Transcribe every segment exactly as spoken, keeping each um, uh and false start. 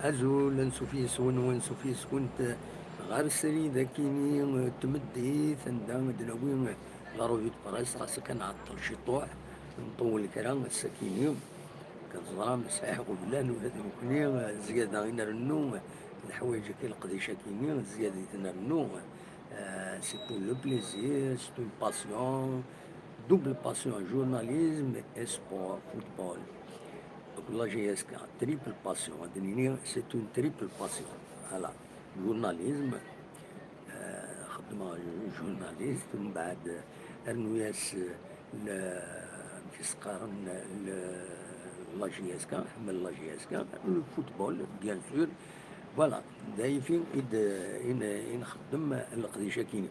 Azul, ansuf yes-wen, ansuf yes-went ɣer srid akini n tmeddit, anda d-nawi la revue de presse, ɣas akka nɛeṭṭel ciṭuḥ, nṭewwel kra ass-akini. Kan teẓram, sɛiɣ ɣeblan ula d nekkni, zzyada i nrennu, leḥwayeǧ-agi, leqdic-akini, zzyada i t-nrennu. Euh, c'est pour le plaisir, c'est une passion, double passion, journalisme et sport, football. Donc la J S K, triple passion, ad nini, c'est une triple passion. Voilà, journalisme, euh, xeddmeɣ journaliste, mbeɛd rnu-yas, euh, le, amek i s-qqaren, le, la J S K, ḥemmel la J S K, le football, bien sûr. Voilà, d ayfi i d, i n-, i nxeddem leqdic-akini.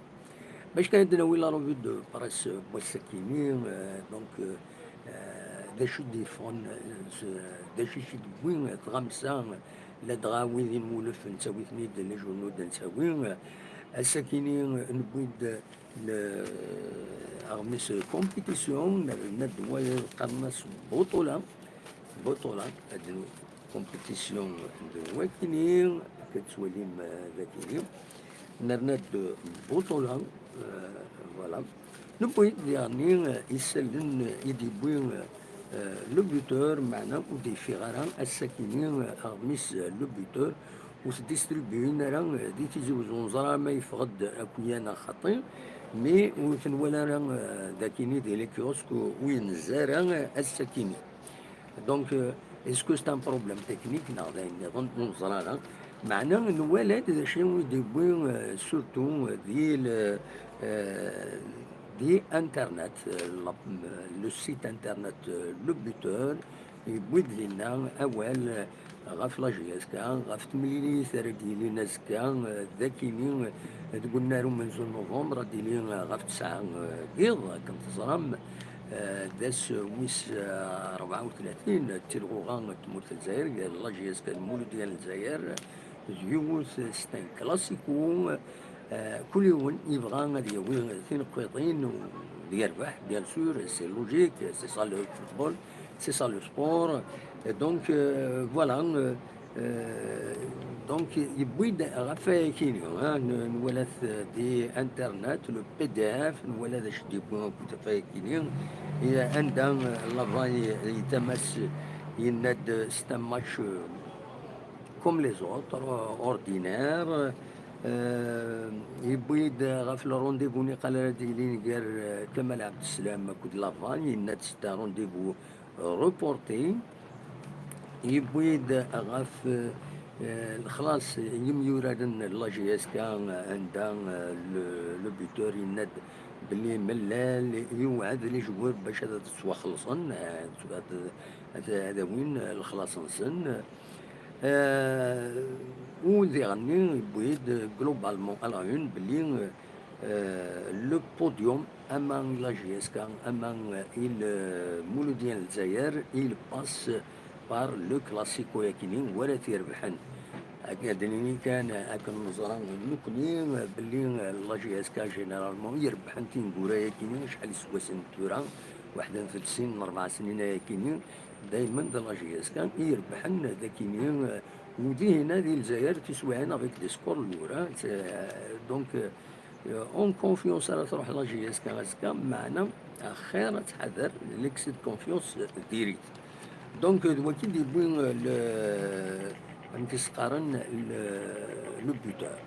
Bac kan ad d-nawi la revue de presse n wass-akini, euh, donc, euh, euh, d acu i d-yeffɣen, euh, s-, d acu i d-tewwi tɣamsa, ladɣa wid n wulef nettawi-ten-id, les journaux d nettawi. Ass-akini, euh, newwi-d le, aɣmis compétition, nerna-d wayeḍ qqaren-as buṭula, buṭula, ad n-, compétition d wakini, akka tettwalim, euh, d akini. Nerna-d buṭula, euh, voilà. Newwi-d diɣenni, euh, isallen i d-yewwi, euh, le buteur, meɛna ur d-yeffiɣ ara ass-akini, euh, aɣmis, euh, le buteur, ur t-distribuin ara, euh, di Tizi Uzzu. Ur neẓra ma yeffeɣ-d akk-ya neɣ xaṭi, mais ur t-nwala ara, euh, d akini di les kiosques, ur yenza ara ass-akini. Donc, euh, est-ce que c'est un problème technique neɣ d ayen nniḍen? Ur neẓra ara. Meɛna nwala-d d acu i d-yewwi, euh, surtout, euh, di le, euh, di Internet, euh, la, le site Internet, euh, Le Buteur, yewwi-d dinna awal, euh, ɣef la J S K, ɣef temlilit ara d-yilin azekka, euh, d akini, euh, deg unnar umenzu n novembre, ad d-yili, euh, ɣef tesɛa, euh, n yiḍ, akken teẓram, euh, d ass wis, euh, rebɛa u tlatin, d tilɣuɣa n tmurt n Lezzayer, gar la J S K d Muludya n Lezzayer, d yiwet, c'est un classico, euh, kul yiwen yebɣa ad yawi tineqqiḍin, u ad yerbeḥ, bien sûr, c'est logique, c'est ça le football, c'est ça le sport. Et donc, euh, voilà, euh, euh, donc, yewwi-d ɣef wayakini, hein, n-, nwala-t di Internet, le P D F, nwala d acu d-yewwi akked ɣef wayakini. Et anda, euh, Lavant, euh, yettam-as, yenna-d, c'est un match, euh, comme les autres, euh, ordinaire. Euh, yewwi-d ɣef le rendez-vous niqal ara d-yilin gar, euh, Kamal Abdeslam akked Lavant, yenna-d c'est un rendez-vous reporté. Yewwi-d ɣef, euh, lexlaṣ n yimyuraren n la J S K, anda, euh, le, le buteur yenna-d belli mellal yewɛed les joueurs bac ad ttwaxellṣen, euh, ad, ad, ad awin lexlaṣ-nsen. Euh, u diɣenni yewwi-d globalement à la une belli, euh, le podium ama i la J S K ama i le Muludya n Lezzayer, il passe par le classico-yakini, wara t-irebḥen. Akken ad d-nini kan, akken neẓra nekkni, belli la J S K généralement i irebḥen tineggura-yakini, acḥal iseggasen n tura, waḥed n tletin, n rebɛa snin ayakini, daymen d la J S K i irebḥen dakini, u dihin di Lezzayer tiswiɛin avec des scores lourds, hein. C'est, euh, donc, euh, euh, en confiance ara truḥ la J S K azekka, meɛna axir ad tḥader l'excès de confiance diri-t. Donc, euh, d waki d-yewwi, euh, le, amek i s-qqaren, le, le buteur.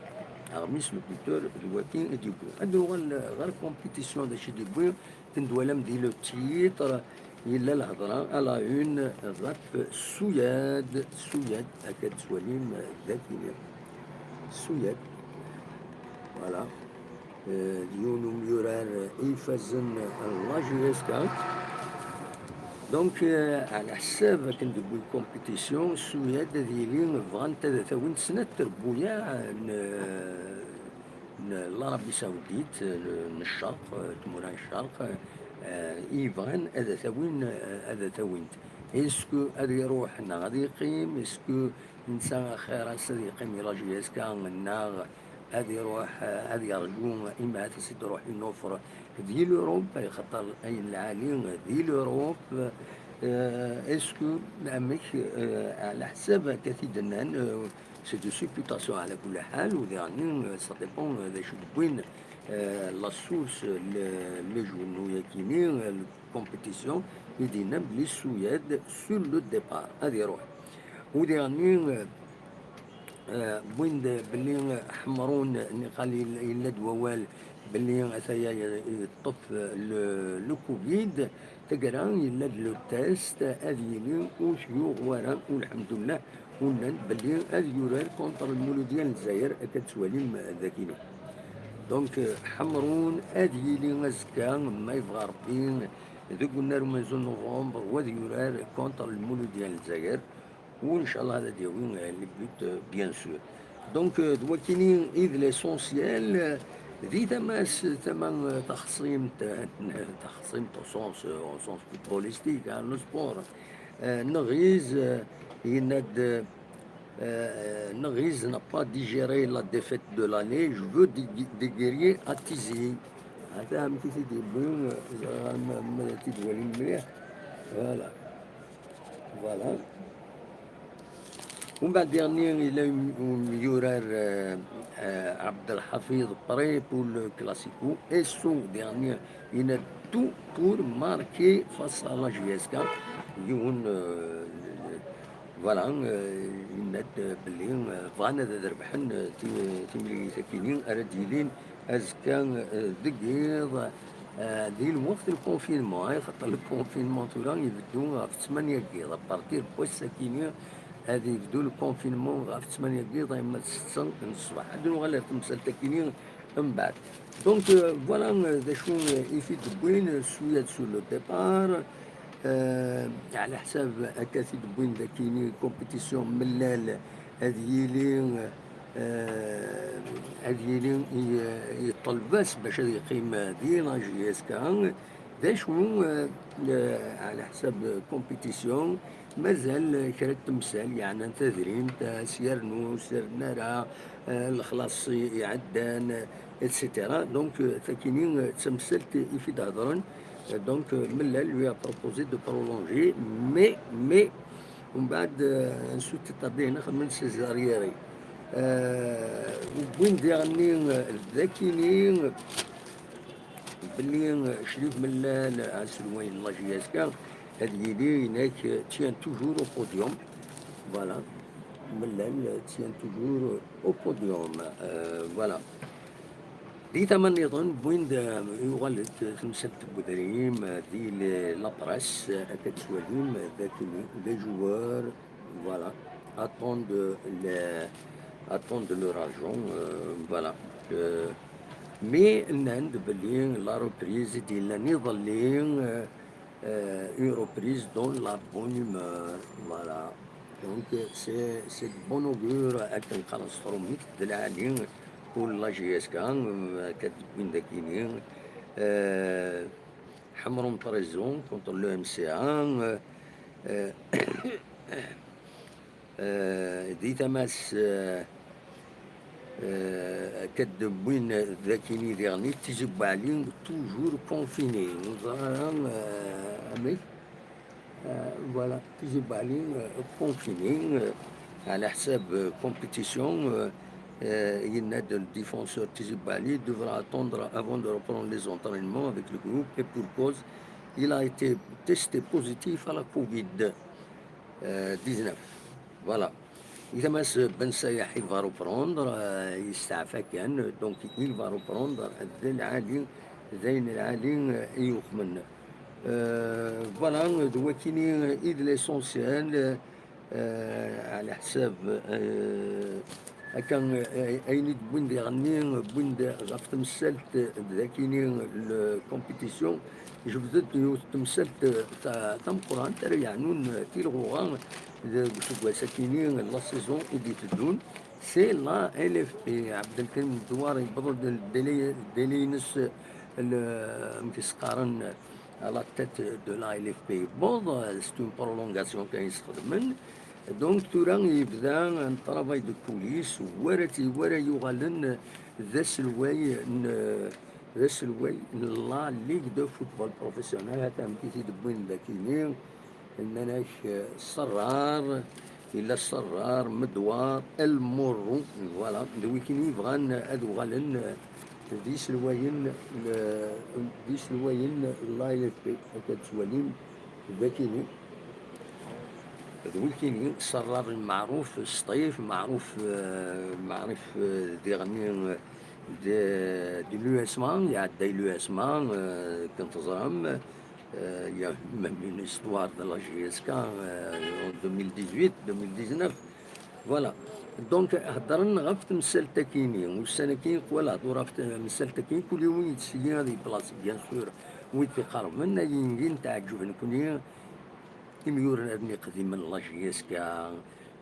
Aɣmis le buteur d waki i d-yewwi. Ad nuɣal ɣer compétition d acu i d-yewwi, ten-twalam di le titre, yella lehḍra à la une ɣef Suyad, Suyad, akka d-twalim d akini. Suyad, voilà. Euh, d yiwen umyurar ifazen la J S K. Donc, euh, ɛla ḥsab akken deg compétition, Suyad ad yili bɣant ad tawint snat trebbuyaɛ n, n l'Arabie Saoudite, n, n ccerq, tmura n ccerq, euh, i yebɣan ad tawin, ad tawint. Est-ce que ad iruḥ neɣ ad yeqqim? Est-ce que netta axir-as ad yeqqim i la J S K neɣ ad iruḥ, ad yerǧu, imahat ad s-d-truḥ une offre di l'Europe, ay xaṭer ayen lɛali di l'Europe, Euh, est-ce que, amek, euh, ɛla ḥsab akka t-id-nnan, euh, c'est de supputation ɛla kulli ḥal, u diɣen, euh, ça dépend, euh, d acu d-wwin, euh, la source, le, le journaux-yagi-ni, euh, la compétition, i d-yennan belli Suyad sur le départ, ad iruḥ. U diɣen, euh, euh, wwin-d belli Ḥemrun, niqal yella-d wawal belli ataya yeṭṭef le, le covid, taggara yella-d le test, ad yili ur t-yuɣ wara, u lḥemdullah, u nnan-d belli ad yurar contre Lmuludya n Lezzayer, akka d-tettwalim dagi-ni. Donc, euh, Ḥemrun ad yili azekka, ma yebɣa Rebbi, deg unnar umenzu n novembre, u ad yurar contre Lmuludya n Lezzayer. U ncallah ad d-yawi, euh, les buts, euh, bien sûr. Donc, euh, d wakini i d l'essentiel, euh, di tama-s, tama, euh, taxṣimt, euh, taxṣimt au sens, euh, au sens footballistique, hein, le sport. Euh, Neɣiz, euh, yenna-d, euh, Neɣiz n'a pas digéré la défaite de l'aller, je veux des, des guerriers à Tizi. Ata amek i t-id-yewwi, euh, ẓriɣ ma, ma t-id-walim mliḥ. Voilà. Voilà. Umbeɛd diɣenni yella um, um, yurar, euh, euh, Abdelhafiz, prêt pour le Classico. Esso diɣenni yenna-d tout pour marquer face à la J S K. Yiwen, euh, voilà, euh, yenna-d, euh, belli, euh, bɣan ad rebḥen, euh, ti- timlilit-agi-ni ara d-yilin azekka, euh, deg yiḍ, euh, di lweqt n confinement, ay xaṭer le confinement tura ibeddu ɣef ttmanya n yiḍ, à partir n wass-agi-ni ad yebdu le confinement ɣef ttmanya n yiḍ, ay ma d ssetta n ṣṣbeḥ. Ad nuɣal ar temsalt-agi-ni mbeɛd. Donc, euh, voilà, euh, d acu, euh, i t-id-wwin, euh, Suyad sur le départ, euh, ɛla ḥsab akka t-id-wwin dagi-ni compétition mellal ad yili, euh, ad yili i, i ṭṭelba-s bac ad yeqqim di la J S K. D acu, euh, euh, ɛla ḥsab compétition, mazal kra n temsal, yeɛnan tadrimt, euh, s yernu, s yernu ara, euh, lexlaṣ iɛeddan, euh, et cetera. Donc, euh, takini, euh, d tamsalt i t-id-hedren. Euh, donc, euh, Mellal lui a proposé de prolonger, mais, mais, umbeɛd, euh, ensuite, tabina xedmen ses arriérés. Euh, wwin diɣenni, euh, dakini, euh, belli, euh, Crif Mellal, aselway n la J S K, ad yili, inak, euh, tient toujours au podium. Voilà. Mellal, euh, tient toujours au podium. Euh, voilà. Di tama nniḍen, wwin-d, euh, yuɣal-d temsalt n wedrim, euh, di le- la presse, euh, akka d-tettwalim, euh, d akken les joueurs, voilà, attendent le, attendent leur argent, euh, voilà. Euh, mais nnan-d belli la reprise i d-yellan iḍelli, euh, euh, une reprise dans la bonne humeur, voilà. Donc, euh, c'est, c'est de bon augure, akken qqaren s trumit, d lɛali pour la J S K, euh, akka d-wwin dagini, euh, Ḥemrun présent contre le M C A, euh, euh, euh, di tama-s, euh, euh, akka d-wwin dagini diɣen, Tizi Bouali, toujours confiné. Ur ẓriɣ ara, euh, amek. Euh, voilà, Tizi Bouali, euh, confiné, euh, ɛla ḥsab, euh, compétition, euh, euh, yenna-d le défenseur, Tizi Bouali devra attendre avant de reprendre les entraînements avec le groupe, et pour cause, il a été testé positif à la covid, euh, dix-neuf. Voilà. Di tama-s Ben Sayaḥ, il va reprendre, euh, yesteɛfa kan, donc il va reprendre d lɛali, d ayen lɛali, euh, i yuxmen. Euh, voilà, d wakini i d l'essentiel, euh, ɛla ḥsab, euh, akka, euh, ayen i d-wwin diɣenni, wwin-d ɣef temsalt d akini le compétition, jebdent yiwet temsalt, euh, ta- tameqqrant ara yeɛnun tilɣuɣa deg useggas akini, la saison i d-iteddun, c'est la L F P. Abdelkrim Douar yewweḍ-d délai, délai-ines, le- amek i s-qqaren, à la tête de la L F P yewweḍ, c'est une prolongation kan i s-xedmen. Donc tura yebda un travail de coulisses, wara t- wara yuɣalen d aselway n d aselway n la Ligue de football professionnel, hata amek i t-id-wwin dakini. Nnan-ak, eh, Ṣerrar, yella Ṣerrar, Medwar, El Morro, voilà, d wikini yebɣan ad uɣalen, eh, d iselwayen, eh, d iselwayen n la L F P, akka d-ttwalin d akini. D wikini, Ṣerrar meɛruf Sṭif, meɛruf, eh, meɛruf, eh, diɣenni, eh, de, de l'U S M A, iɛedda i l'U S M A, eh, kan teẓram, euh, il y a même une histoire de la J S K, euh, en deux mille dix-huit, deux mille dix-neuf. Voilà. Donc, heddren ɣef temsalt-akini. Ussan-agi, wala hdur ɣef temsalt-agi, kul yiwen yettseyyi ad yeplaṣi, bien sûr, wid iqerben, ay ingin teɛǧeb nekni, imyurar-nni iqdimen n la J S K,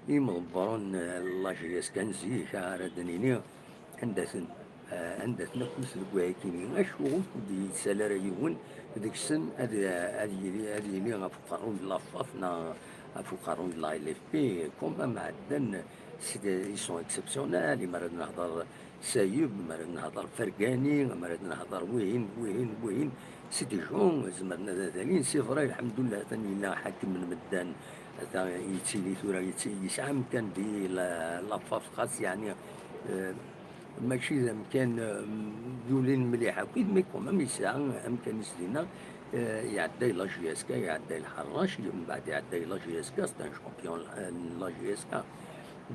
imḍebbren n la J S K n zik, ara d-nini, anda-ten, eh, anda-ten akk deg wayakini? Acu ur d-yettsal ara yiwen deg-sen ad, ad yili, ad yili ɣef uqerru n la FAF neɣ ɣef uqerru n la L F P? Quand même, ɛeddan, c'est des, ils sont exceptionnels, imi ara d-nehder Sayeb, mi ara d-nehder Fergani, mi ara d-nehder wihin, wihin, wihin, c'est des gens zemren ad, ad alin. C'est vrai, lḥemdullah, atan yella ḥakem n medden, atan yettili tura, yetti-, yesɛa amkan di la, la FAF, xas, yeɛni, euh, mačči d amkan, euh, yulin mliḥ akk, mais quand même yesɛa amkan-is dinna, euh, iɛedda i la J S K, iɛedda i lḥerrac, mbeɛd iɛedda i la J S K, c'est un champion, euh, n la J S K.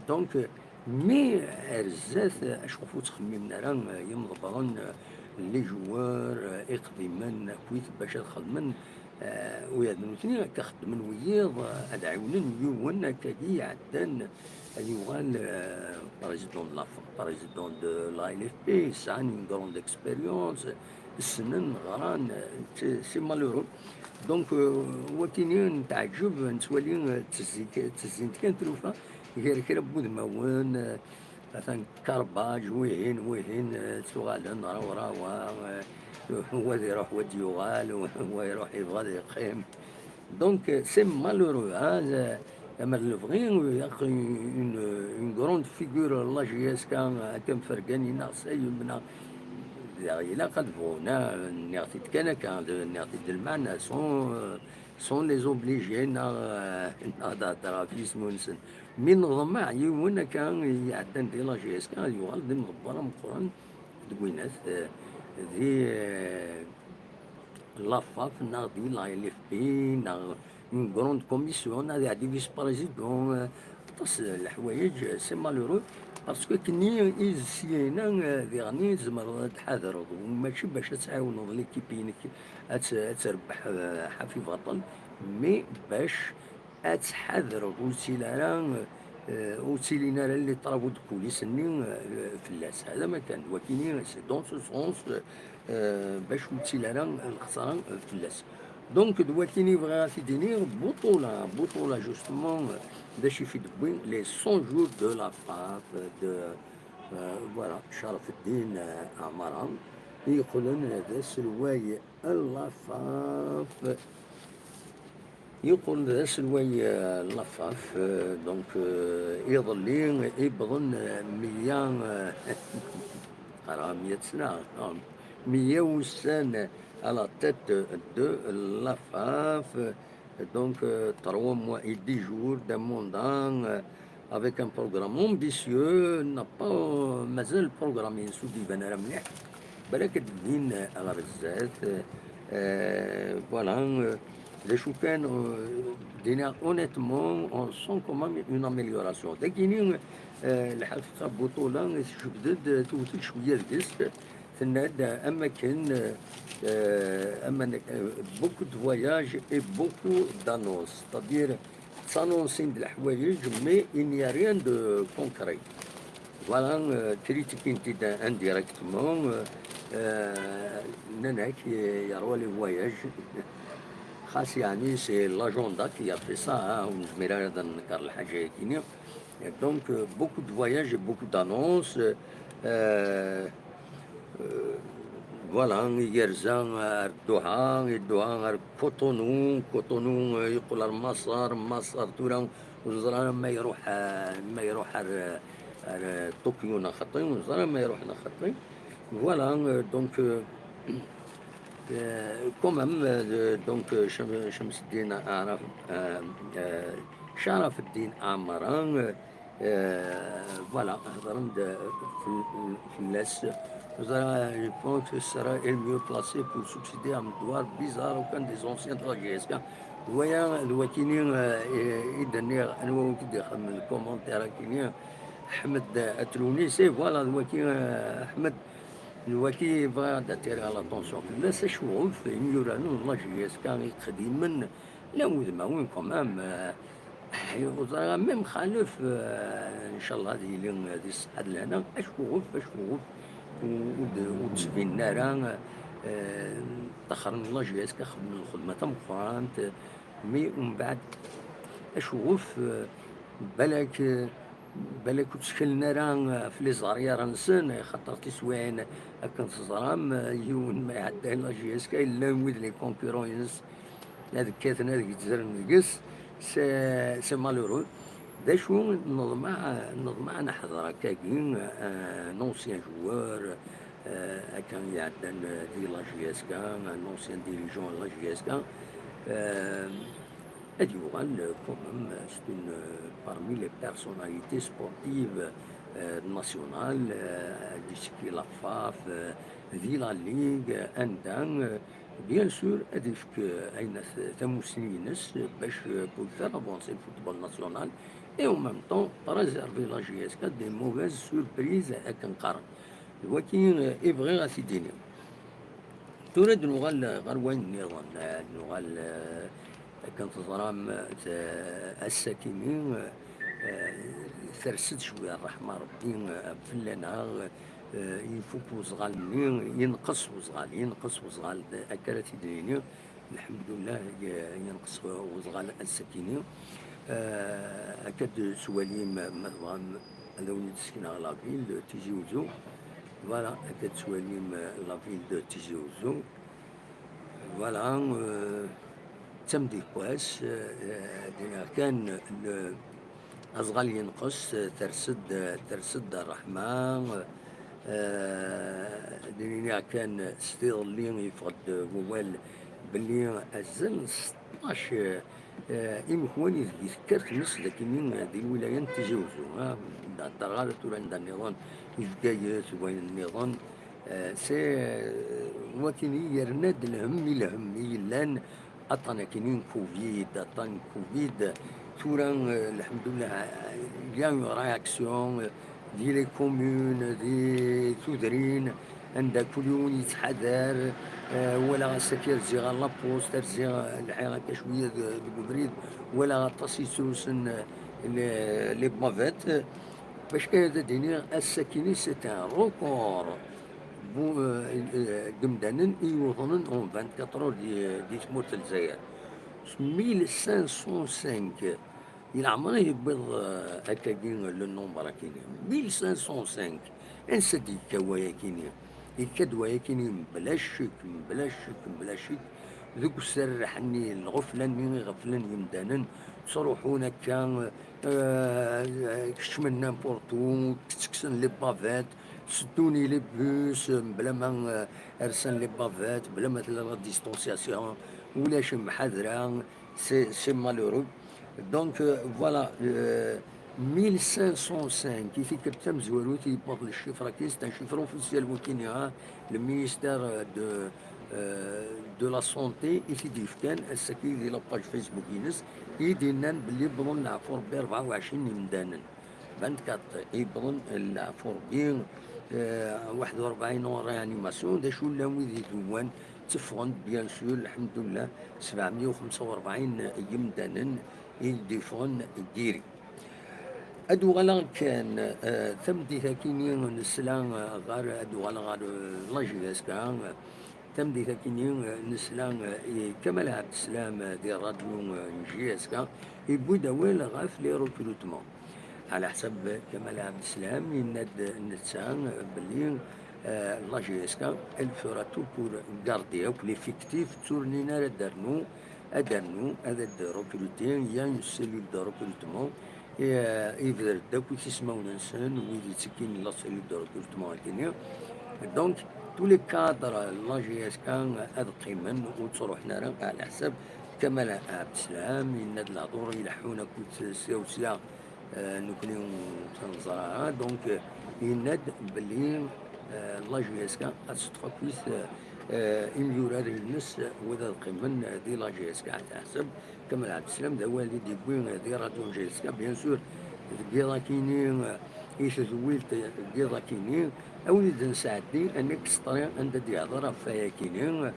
Donc, euh, mais ar zdat, acu ɣef ur ttxemmimen ara, euh, yimḍebbren, euh, les joueurs, euh, iqdimen, akkit bac ad xedmen, euh, ula d nutni akka xeddmen wiyiḍ, euh, ad ɛiwnen yiwen akkagi iɛeddan, ad yuɣal, euh, président de la, président de la L F P, yesɛan une grande expérience, ssnen, ɣran, euh, c'est, c'est malheureux. Donc, euh, wakini netɛeǧǧeb, nettwali, euh, ttezzin-, ttezzint kan tlufa gar kra n wudmawen, euh, atan karbaj, wihin, wihin, eh, ttuɣalen rawrawa, eh, wa ad iruḥ, wa ad yuɣal, wa iruḥ, yebɣa ad yeqqim. Donc, eh, c'est malheureux, hein, eh, amer lebɣi, eh, une, une grande figure n la J S K, eh, akka mfergani neɣ Sayeb neɣ, ilaq ad bɣun, ah, nniɣ-t-id kan akka, d-, nniɣ-t-id d lmeɛna, sont, eh, sont les obligés, neɣ, eh, neɣ ad hedreɣ ɣef yisem-nsen. Mi neḍmeɛ yiwen akka iɛeddan di la J S K, ad yuɣal d imḍebber ameqqran deg winat, eh, di, eh, la FAF, neɣ di la L F P, neɣ une grande commission, ad iɛeddi vice-président, eh, aṭas n leḥwayeǧ, c'est malheureux, parce que akken i, i d syin-a, eh, diɣen i tzemreḍ ad tḥadreḍ, mačči bac ad tɛiwneḍ l'équipe-inek ad tt-, ad terbeḥ, eh, ḥafi baṭel, mais bac ad tḥadreḍ, ur ttili ara, eh, ur ttilin ara les travaux de coulisses-nni, eh, fell-as. Hada ma kan, wakini, c'est dans ce sens, eh, bac ur ttili ara lexsara, eh, fell-as. Donc, d wakini bɣiɣ ad t-id-iniɣ, Buṭula, Buṭula, justement, eh, d acu i fi d-wwin les cent jours de la FAF, eh, de, eh, voilà, Carafeddin, eh, Ɛmara, i yeqqlen d aselway n la FAF. Yeqqel d aselway, eh, n la FAF, eh, donc, eh, iḍelli, eh, iwḍen, eh, meyya, eh, qqareɣ meyya sna, non, meyya ussan à la tête de la FAF, donc, euh, trois mois et dix jours de mandat, euh, avec un programme ambitieux, n'a pas, euh, mazal programme-ines ur d-iban ara mliḥ, balak ad d-inin, euh, ɣer zdat, euh, voilà, euh, d acu kan, euh, d-iniɣ honnêtement, on sent quand même une amélioration. Dagini, euh, lḥaqiqa, Buṭula tjebd-d, tewwet-d cwiya deg-s, tenna-d, am akken, euh, am anek-, euh, beaucoup de voyages et beaucoup d'annonces, c'est-à-dire, ttannonsin-d leḥwayeǧ, mais il n'y a rien de concret. Voilà, euh, critiquent-t-id indirectement, euh, euh, nnan-ak, euh, yerwa les voyages. Xas yeɛni, c'est l'agenda qui a fait ça, hein, ur nezmir ara ad nenker lḥaǧa-agi-nni. Et donc, euh, beaucoup de voyages et beaucoup d'annonces, euh, euh, voilà, igerza ar Doha, i Doha ar Cotonou, Cotonou, euh, yeqqel ar Maṣer, Maṣer tura ur ẓriɣ ara ma iruḥ, euh, ma iruḥ ar, ar, euh, Tokyo neɣ xaṭi, ur ẓriɣ ara ma iruḥ neɣ xaṭi. Voilà, euh, donc, euh, Euh, quand même, euh, donc, euh, Cham- Chamseddin Araf, euh, euh, Charafaddin Amran, euh, euh, voilà, هضرنا د- في في الناس. Je pense que sera le mieux placé pour succéder à Medouar Bizarre, aucun des anciens de la J S K. Voyant le Wakini, euh, et Daniel, un qui décrit le commentaire Akini, Ahmed Atlouni, c'est voilà, le Wakini, euh, Ahmed, le Wakini va attirer l'attention. Là, c'est chaud, il y aura nous, la J S K, il y a des gens, là, où il m'a quand même, euh, ur ẓriɣ même xalef, euh, ncallah ad yili di ṣṣeḥḥa d lehna, acuɣef, acuɣef ur d-, ur d-ttbinen ara, euh, ṭaxren la J S K xedmen lxedma tameqqrant, mi umbeɛd acuɣef, euh, balak, euh, balak ur tteklen ara ɣef les arrières-nsen, xaṭer tiswiɛin akken teẓram, euh, yiwen ma iɛedda la J S K yellan wid les concurrents-ines ad kkaten, ad gezzren deg-s, c'est, c'est malheureux. D acu neḍmeɛ, neḍmeɛ neḥḍer akkagi, euh, un ancien joueur, euh, akken iɛeddan, euh, di la J S K, un ancien dirigeant de la J S K, euh, ad yuɣal, euh, quand même, euh, c'est une, euh, parmi les personnalités sportives, euh, nationales, euh, ad isekki la FAF, euh, di la Ligue, euh, anda, euh, bien sûr, ad ifk, euh, ayen at-, tamussni-ines, euh, bac, euh, pour faire avancer le football national, et en même temps, préserver la J S K des mauvaises surprises, akken qqaren. D waki, euh, i bɣiɣ ad t-id-iniɣ. Tura ad nuɣal ɣer wayen nniḍen, euh, ad nuɣal, euh, akken teẓram, euh, ass-akini, euh, ters-d cwiya ṛṛeḥma Ṛebbi, euh, fell-aneɣ, euh, ifuk weẓɣal-nni, yenqes weẓɣal, yenqes weẓɣal, akka ara t-id-nini. Lḥemdullah, y-, yenqes weẓɣal ass-akini. Euh, akka d-tettwalim, ma tebɣam, ad awen-d-sekneɣ la ville de Tizi Ouzou. Voilà, akka d-tettwalim, euh, la ville de Tizi Ouzou. Voilà, euh, d tameddit n wass, euh, d-iniɣ kan, le, aẓɣal yenqes, euh, ters-d, ters-d ṛṛeḥma, euh, d-iniɣ kan, s tiḍelli yeffeɣ-d wawal belli azal n seṭṭac, euh, imekwan ideg tekker tmes d akini di lwilaya n Tizi Uzzu, ah, ur d-heddreɣ ara tura anda nniḍen, i Bgayet, wayen nniḍen, euh, c'est, euh, wakini yerna-d lhemm i lhemm i yellan, aṭṭan akini n Covid, aṭṭan n Covid, tura, euh, lḥemdullah, euh, il y a une réaction, euh, di les communes, di tudrin, anda kul yiwen yettḥadar, euh, walaɣ ass-agi rziɣ ɣer la poste, rziɣ, euh, lḥiɣ akka cwiya de-, deg ubrid, walaɣ aṭas yettrusen, euh, les, les bavettes. Bac kan ad d-iniɣ, ass-akini, c'est un record bu, euh, euh, n yimdanen i yuḍnen en vingt-quatre heures di, di tmurt n Lezzayer. Mille cinq cent cinq, i leɛmer-ih yewwiḍ, euh, akkagi le nombre akini. Mille cinq cent cinq, ansa d-yekka wayakini? Yekka-d wayakini mebla ccek, mebla ccek, mebla ccek, deg userreḥ-nni, lɣefla-nni i ɣeflen yimdanen, ttruḥun akka, euh, kecmen n'importe où, ttekksen les bavettes, seddun i les bus, mebla ma, euh, rsen les bavettes, bla ma tella la distanciation, ulac mḥadra, c'est, c'est malheureux. Donc, euh, voilà, euh, mille cinq cent cinq, i tikkelt tamezwarut yewweḍ le chiffre-agi, c'est un chiffre officiel wakini, hein, le ministère de, euh, de la santé i t-id-yefkan ass-agi di la page Facebook-ines, i d-yennan belli wwḍen leɛfu Rebbi rebɛa u ɛecrin n yimdanen. Vingt-quatre i yewwḍen leɛfu Rebbi, euh, waḥed u rebɛin en réanimation, d acu llan wid idewwan, tteffɣen-d, bien sûr, lḥemdullah, sebɛemya u xemsa u rebɛin n yimdanen i d-yeffɣen guéris. Ad uɣaleɣ kan, eh, tameddit-akini nesla, eh, ɣer, ad uɣaleɣ ɣer, eh, la J S K, eh, tameddit-akini, eh, nesla, eh, i Kamal Abdeslam, eh, di ṛṛadyu, eh, n J S K, yewwi-d awal ɣef les recrutements. Ɛla ḥsab Kamal Abdeslam, yenna-d netta, eh, belli, eh, la J S K, elle fera tout pour garder akk l'effectif, ur ttinin ara ad d-ternu, ad d-ternu, ad d-recruter, il y a une cellule de recrutement, eh, yebder-d akk i tismawen-nsen, wid yettekkin la cellule de recrutement akini. Donc, Tous les cadres n la J S K ad qqimen ur ttruḥen ara, ɛla ḥsab Kamal Ɛebdeslam yenna-d lehdur ileḥḥun akked Sya u Sya, eh, nekkni ur tt-neẓra ara. Donc, eh, yenna-d belli, eh, la J S K ad teṭṭef akkit, eh, imyurar-ines, eh, wid ad qqimen di la J S K. Ɛla ḥsab Kamal Ɛebdeslam d awal i d-yewwi di Radio J S K, bien sûr, deg yiḍ akini, eh, i tedwilt deg yiḍ akini, a win i d-nesɛeddi un extrait anda d-yehder ɣef wayakini,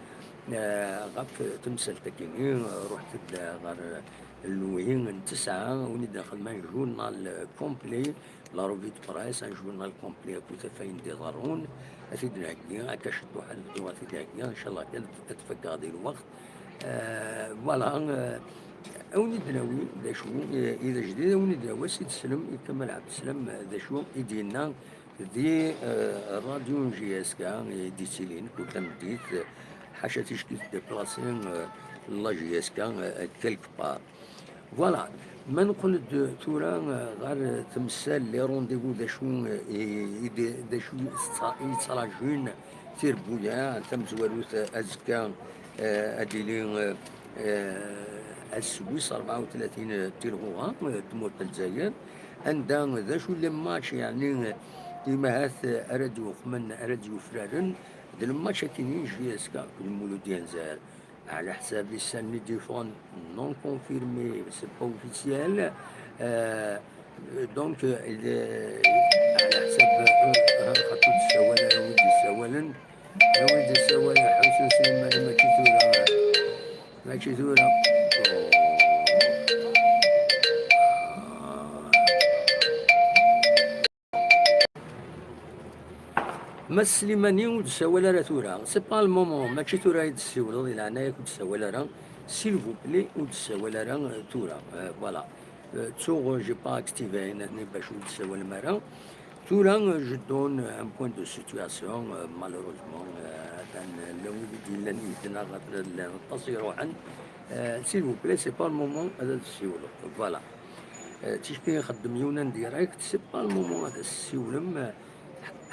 eh, ɣef temsalt akini, ruḥet-d ɣer lwi n tesɛa, a win i d-nxedm un journal complet, la revue de presse, un journal complet akked taffayin d-iḍerrun, ad t-id-nheggi, akka ciṭuḥ ad bduɣ ad t-id-heggiɣ, incallah kan ad t-fakkeɣ di lweqt. Eh, voilà, eh, a win i d-nawi d acu, eh, i d ajdid, a win i d-nawi ad s-id-teslem i Kamal Ɛebdeslam, eh, d acu i d-yenna di, eh, radio n J S K, eh, i d-yettilin kul tameddit, eh, ḥaca ticki teddiplasi, eh, la J S K, eh, quelque part. Voilà, ma neqqel-d tura, eh, ɣer temsal, les rendez-vous, d acu, eh, i, i d, d acu i tt-, i yettraǧun tirbuyaɛ tamezwarut, eh, azekka, eh, ad d-tili, eh, eh, ass wis rebɛa u tlatin, eh, Tilhuɣa, eh, tmurt n Lezzayer, anda d acu les matchs, yeɛni, eh, imahat, eh, ara d-yuqmen, ara d-yufraren, d le match akini n J S K akked Mulud Yenzer. Ɛla ḥsab isallen i d-yeffɣen non confirmé, c'est pas officiel. Euh, donc, euh, il est, ɛla ḥsab, euh, euh, xaṭi ur d-ssawal ara wid d-yessawalen. A wid d-yessawalen, Ḥusen Sliman, mačči tura. Mačči tura. Mass Slimani ur d-ssawal ara tura. C'est pas le moment. Mačči tura i d-tessiwleḍ, di leɛnaya-k ur d-ssawal ara. S'il vous plaît, ur d-ssawal ara, euh, tura. Euh, voilà. Euh, ttuɣ, euh, j'ai pas activé ayen-nni bac ur d-tessawalem ara. Tura, euh, je donne un point de situation, euh, malheureusement, euh, atan, euh, llan wid i d-yellan yid-neɣ, atan llan aṭas i iruḥen. Euh, s'il vous plaît, c'est pas le moment ad d-tessiwleḍ. Voilà. Euh, ticki ixeddem yiwen en direct, c'est pas le moment ad as-tessiwlem. Euh,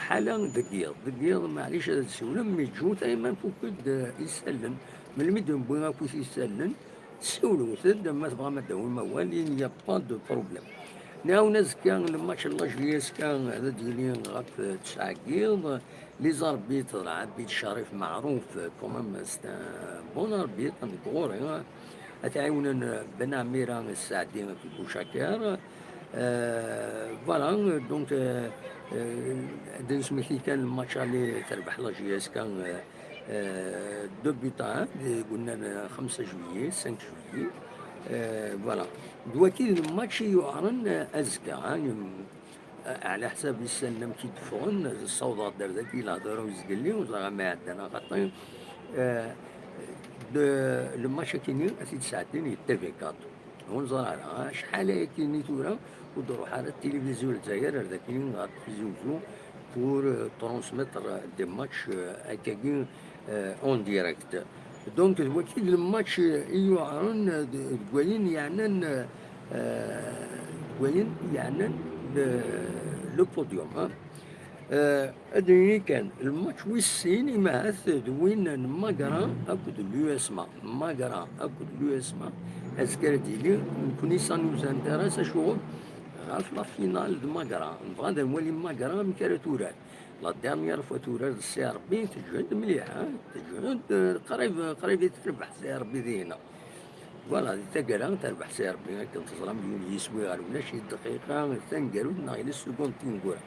ḥala deg yiḍ, deg yiḍ, maɛlic ad d-tessiwlem, mais ǧǧut ay ma nfuk-d, euh, isallen. Melmi d-newwi akkit isallen, siwlet-d, ma tebɣam ad d-tawim awal, il n'y a pas de problème. Nɛawen azekka, le match n la J S K ad d-yili ɣef tesɛa n yiḍ. Les arbitres, Abid Sharif Maɛruf, quand même, c'est un bon arbitre, nekk ɣur-i, hein. Ad t-ɛiwnen Ben Ɛmira Sseɛdi akked Bucakir. Euh, voilà, donc, euh, euh, ad d-nesmekti kan le match aller terbeḥ la J S K, euh, euh, deux buts à un, deg unnar xemsa juillet, cinq juillet. Euh, voilà. D waki d lmatch i yuɛren, euh, azekka, hein, ɛla ḥsab isallen amek i d-ffɣen, ssawḍeɣ-d ar dagi lehdur ur zgelli, ur ẓriɣ ma iɛeddan axaṭi. Euh, de, le match akini ad t-id-sɛeddin i T V quatre. Ur neẓri ara, acḥal ayakini tura ur d-ruḥ ara tilivizyu n Lezzayer ar daki ɣer Tizi Uzzu pour, euh, transmettre des matchs, euh, akkagi, euh, en direct. Donc, d waki d le match, euh, i yuɛren, euh, d, deg wayen yeɛnan, euh, deg wayen yeɛnan le, le podium, hein. Euh, Ad d-nini kan, lmatch wis sin, imahat d win n Magra akked l'U S M A. Magra akked l'U S M A, azekka ara d-yili, nekkni ça nous intéresse, acuɣer? Ɣef la finale de Magra. Nebɣa ad nwali Magra amek ara turar. La dernière fois turar d C R B, teǧhed mliḥ, hein? Teǧhed, euh, qrib, qrib i terbeḥ C R B dihina. Voilà, di taggara, terbeḥ C R B, akken teẓram, yiwen yiswi ɣer ulac, i dqiqa taneggarut neɣ yella segond tineggura.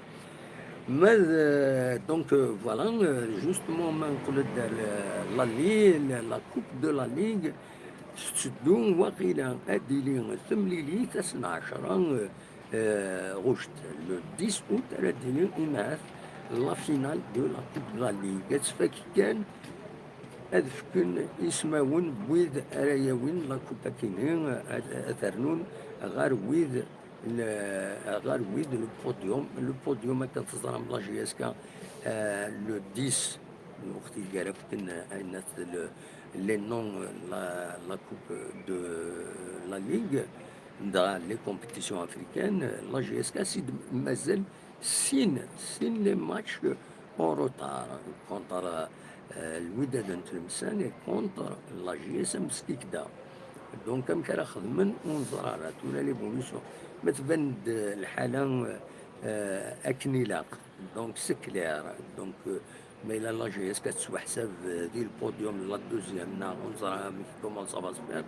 Ma d, donc, euh, voilà, euh, justement, ma nqel-d ar, euh, la Ligue, la Coupe de la Ligue, tetteddu waqila ad d-tili temlilit ass n ɛecṛa, euh, euh, ɣuct, le dix août, ara d-tili imahat la finale de la Coupe de la Ligue. Ad tfak kan ad fken ismawen n wid ara yawin la Coupe akini, ad, ad rnun ɣer wid n, ɣer wid le podium. Le podium, akken teẓram, la J S K, euh, le dix, lweqt i ara fken, euh, ayen at le, les noms, euh, la, la Coupe de la Ligue, dans les compétitions africaines, la J S K, si d-, mazal sin, sin les matchs, euh, en retard contre, euh, Lwidad n Tlemsan et contre la J S M Skikda. Donc, amek ara xedmen, ur neẓri ara. Tura, l'évolution, ma tban-d lḥala, euh, akken ilaq. Donc, c'est clair. Donc, euh, ma yella la J S K tettwaḥsab, euh, di le podium, la deuxième, neɣ ur neẓri amek, comment ça va se faire.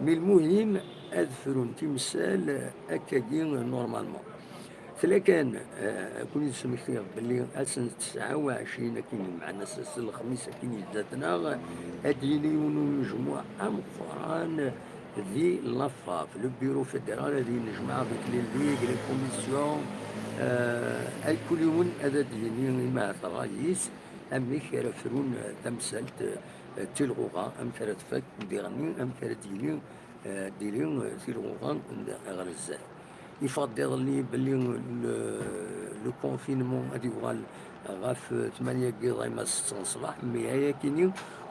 Mais lmuhim, ad frun timsal, euh, akkagi, euh, normalement. Tella kan, euh, ad ken-id-smektiɣ belli ass n tesɛa u ɛecrin akin, meɛna s, s lexmis akin yezdat-neɣ, ad d-yili yiwen n unejmuɛ ameqqran di la FAF, le Bureau Fédéral, ad yennejmaɛ avec les ligues, les commissions, euh, ay kul yiwen ad d-yini imahat ṛṛay-is, amek ara frun, euh, tamsalt, euh, d tilɣuɣa, amek ara tfak, diɣenni amek ara d-yili, euh, d-yili, euh, tilɣuɣa n, ɣer zdat. Yeffeɣ-d iḍelli belli le, le confinement ad yuɣal ɣef tmanya n yiḍ, ma setta n ṣṣbeḥ, mais ayakini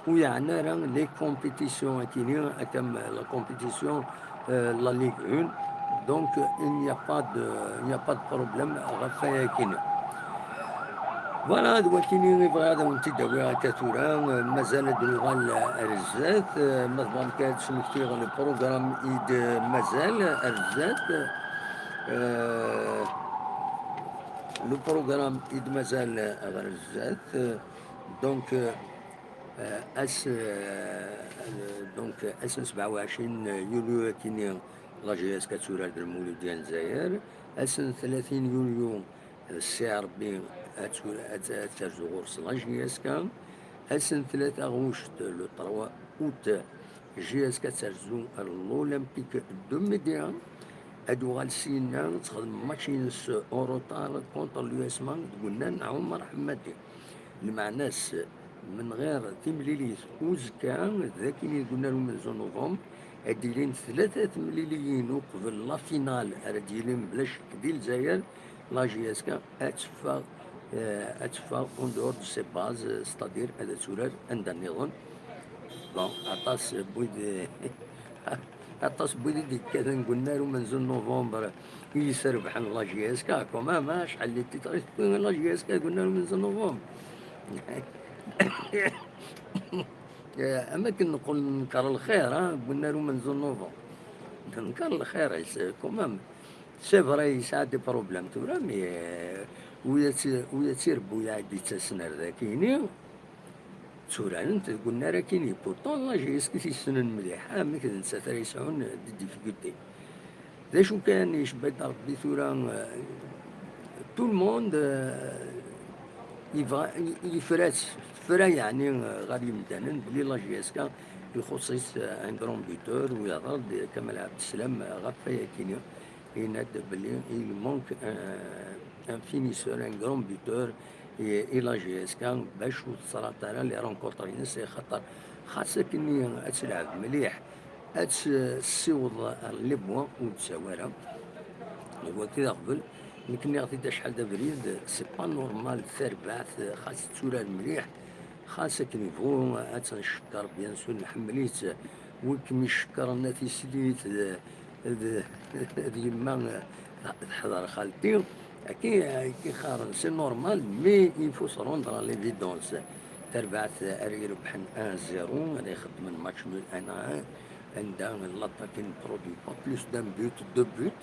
ur yeɛni ara les compétitions akini, akka am la compétition, euh, la Ligue un. Donc, il n'y a pas de, il n'y a pas de problème ɣef wayakini. Voilà, d wakini i bɣiɣ ad awen-t-id-awiɣ akka tura. Mazal ad nuɣal ar zdat. Ma tebɣam kan ad smektiɣ le programme i d-mazal ar zdat. Euh, le programme i d-mazal ɣer zdat. Donc, euh, ass, euh, donc, ass n sebɛa u ɛecrin yulyu akini, la J S K ad turar d Lmuludya n Lezzayer. Ass n tlatin yulyu, euh, Si Ṛebbi ad tura, ad, ad terzu ɣur-s la J S K. Ass n tlata ɣuct, le trois août, J S K ad terzu ar l'Olympique de Médéa. Ad uɣal syenna, ad texdem match-ines en retard contre l'U S M A deg unnar n Ɛumar Ḥemmadi. Lmeɛna-s, menɣir timlilit uzekka, d akini deg unnar umenzu n novembre, ad d-ilin tlata temliliyin uqbel la finale ara d-yilin bla ccek di Lezzayer, la J S K ad teffeɣ, euh, ad teffeɣ en dehors de ses bases, c'est-à-dire ad turar anda nniḍen. Bon, aṭas n wid, aṭas n wid i d-yekkaten deg unnar umenzu n novembre i yesrebḥen la J S K, quand même, hein, acḥal n les titres i tewwi la J S K deg unnar umenzu n novembre. Eh, am akken neqqel nenker lxir, hein, deg unnar umenzu n novembre. Nenker lxir-is, quand même. C'est vrai, yesɛa des problèmes tura, mais, euh, wi ad tt-, wi ad tt-irebbu iɛeddi d tasnert akini, tturaren-t deg unnar akini. Pourtant, la J S K i t-yessnen mliḥ, amek d nettat ara yesɛun des difficultés. D acu kan, icebba-d Rebbi tura, euh, tout le monde, euh, yebɣa, y-, yefra-tt, tefra yeɛni, euh, ɣer yimdanen, belli la J S K ixuṣṣ-itt, euh, un grand buteur, u yehḍer-d Kamal Abdeslam, euh, ɣef wayakini. Yenna-d belli il manque un, un finisseur, un grand buteur i, i la J S K, bac ur teṣrat ara les rencontres-ines, xaṭer xas akken ad telɛeb mliḥ, ad tt-, tessiweḍ ɣer les points ur d-tawi ara. D wagi d aɣbel, nekk nniɣ-t-id acḥal d abrid, c'est pas normal tarbaɛt, xas tetturar mliḥ, xas akken ibu, ad tt-ncekker, bien sûr, nḥemmel-itt, wi kem-icekkren a tislit, d, d, d yemma teḥḍer xalti, akka, akka qqaren, c'est normal, mais il faut se rendre à l'évidence. Tarbaɛt ara irebḥen un zéro, ara ixeddmen match nul un à un, anda l'attaque ne produit pas plus d'un but, deux buts.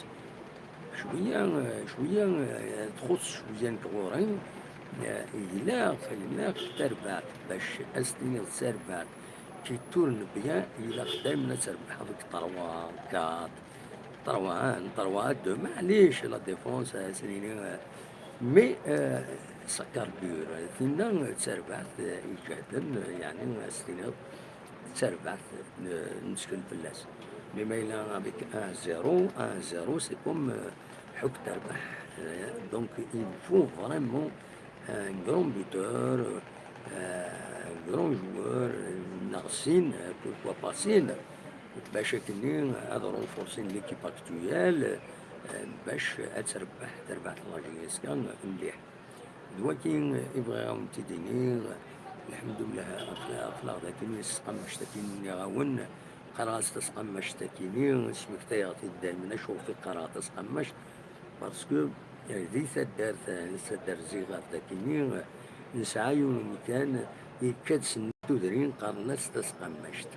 Cwiya, cwiya, txuṣṣ cwiya nekk ɣur-i, ilaq, ilaq tarbaɛt, bac ad s-tiniḍ d tarbaɛt qui tourne bien, ilaq daymen ad trebḥeḍ deg trois quatre, trois un, trois deux, maɛlic, la défense, ad s-nini, mais, euh, ça carbure. Tinna d tarbaɛt, euh, iǧehden, yeɛni ad s-tiniḍ d tarbaɛt, euh, nettkel fell-as. Mais ma yella avec un zéro, un zéro, c'est comme, euh, ḥukk terbeḥ. Euh, donc, il faut vraiment un grand buteur, euh, un grand joueur, neɣ sin, euh, pourquoi pas sin, bac akken ad renforcer l'équipe actuelle, euh, bac ad terbeḥ terbaɛt la J S K mliḥ. D wagi i bɣiɣ ad wen-t-id-iniɣ. Lḥemdullah, aql-, aql-aɣ dakken s tqammact akken nniɣ-awen, qqareɣ-as tasqammact akini, smektayeɣ-t-id daymen acuɣef i qqareɣ tasqammact, parce que, eh, di taddart, eh, taddart Ziɣer dakini, eh, Nesɛa yiwen umkan yekka-d s tudrin, qqaren-as Tasqammact.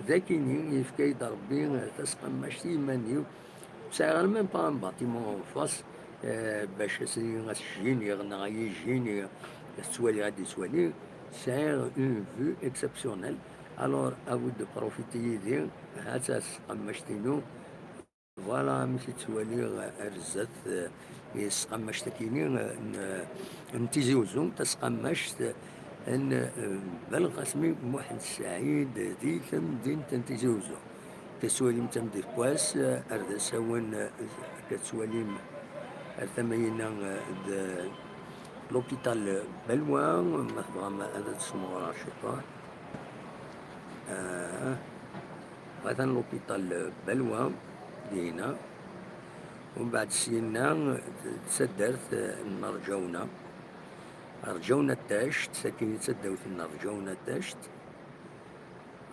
Dakini yefka-yi-d Rebbi Tasqammact i yiman-iw. Ur sɛiɣ ara même pas un bâtiment en face, euh, bac ad s-, ad s-jiniɣ neɣ ad yi-jiniɣ, ad ttwaliɣ, ad d-ittwali. Sɛiɣ une vue exceptionnelle. Alors, à vous de profiter yid-i. Ha-tt-a tesqammact-inu. Voilà amek i ttwaliɣ ar zdat, eh, i tesqammact-akini, eh, n, n Tizi Uzzu, tasqammact n, eh, Belqasem Muḥend Saɛid di temdint n Tizi Uzzu. Tettwalim tamdint n wass, eh, ar d asawen, eh, akka tettwalim ar tama-inna, eh, d l'hôpital Balwa, ma tebɣam ad tesmeɣrem ciṭuḥ. Ah, atan l'hôpital Balwa, dihina. Umbeɛd syenna d taddart n Rǧawna. Rǧawna Tact, sakini d taddart n Rǧawna Tact.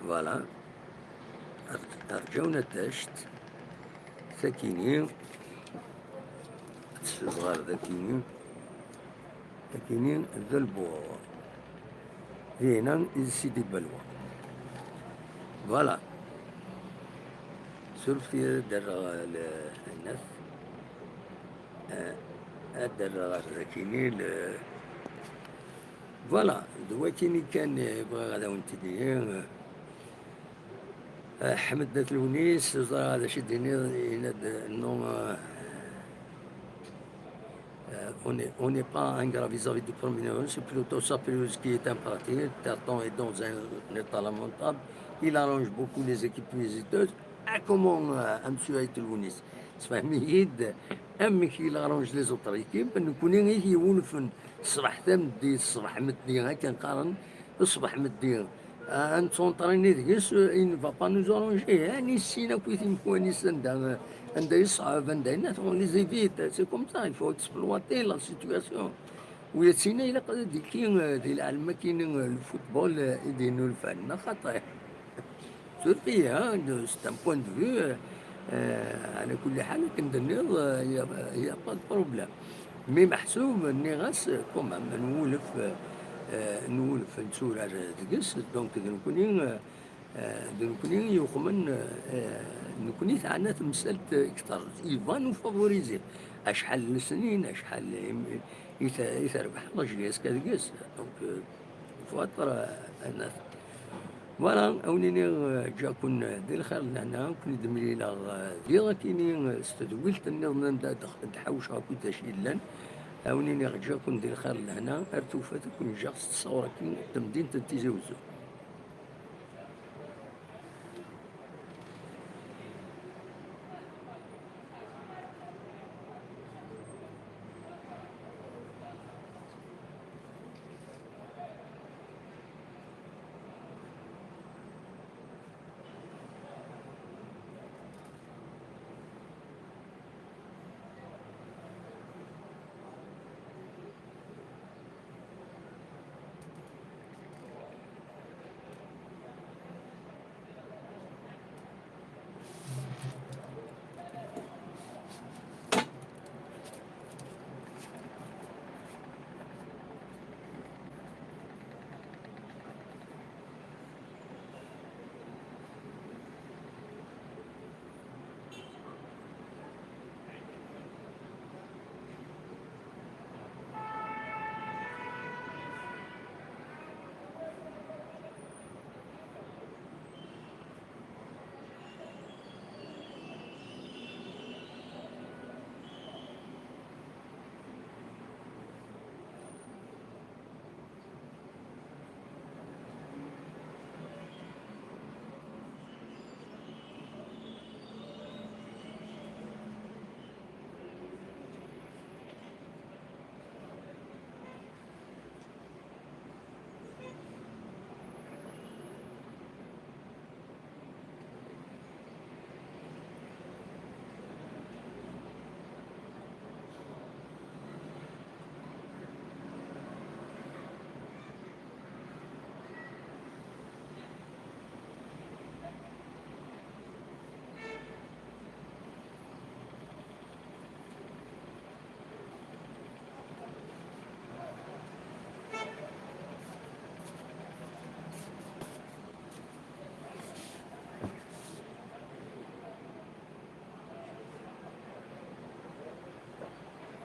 Voilà. Rǧawna Tact, sakini, ad teffiẓ ɣer dakini. Akini d lbur. Dihina i d Sidi Balwa. Voilà. Surfet-iyi ad d-rreɣ le-, le-, eh, ad d-rreɣ ɣer dakini le-, voilà, d wakini kan, eh, bɣiɣ ad awen-t-id-iniɣ. Eh, Ḥmed At Lewnis, ẓriɣ d acu i d-tiniḍ, yenna-d, non, eh, Euh, on n'est, on n'est pas ingrat vis-à-vis du Premier ministre, c'est plutôt Sapir-Lheuri qui est un parti, Tartan est dans un état lamentable, il arrange beaucoup les équipes visiteuses. Ah, comment, euh, un monsieur At Lewnis? Tfehmem-iyi-d amek il arrange les autres équipes, nekkni i t-iwulfen ṣṣbeḥ tameddit, ṣṣbeḥ meddi, akken qqaren, ṣṣbeḥ meddi. Ah, ad nettunṭrini deg-s, euh, il ne va pas nous arranger. Ɛni ssin akk i timkunin-is anda, anda yeṣɛeb, anda yenna, on les évite. C'est comme ça, il faut exploiter la situation. Ula d tinna ilaq ad d-ikki, euh, di lɛelma-kini, euh, le football, euh, i d-yennulfan, neɣ xaṭi? Surfet-iyi, hein, de, c'est un point de vue, euh, euh, ɛla kulli ḥal, akken d-tenniḍ, euh, y a, y a pas de problème. Mi meḥsub, nniɣ-as, euh, quand même, nwulef, euh, euh, nwulef netturar deg-s, donc d nekkni, euh, euh, d nekkni yuxmen, euh, euh, nekkni teɛna temsalt, euh, kter. Il va nous favoriser. Acḥal n lesnin, acḥal i, i, i terbeḥ la J S K deg-s. Donc, euh, faut être, euh, honnête. Voilà, a wen-iniɣ, euh, ǧǧiɣ-ken, euh, di lxir d lehna, ken-id-mlileɣ, euh, diɣ akini, euh, s tedwilt nniḍen anda d-, d-ḥawceɣ akk d acu yellan. A wen-iniɣ ǧǧiɣ-ken di lxir d lehna, ar tufat ad ken-ǧǧeɣ s tṣawṛa-kin n temdint n Tizi Uzzu.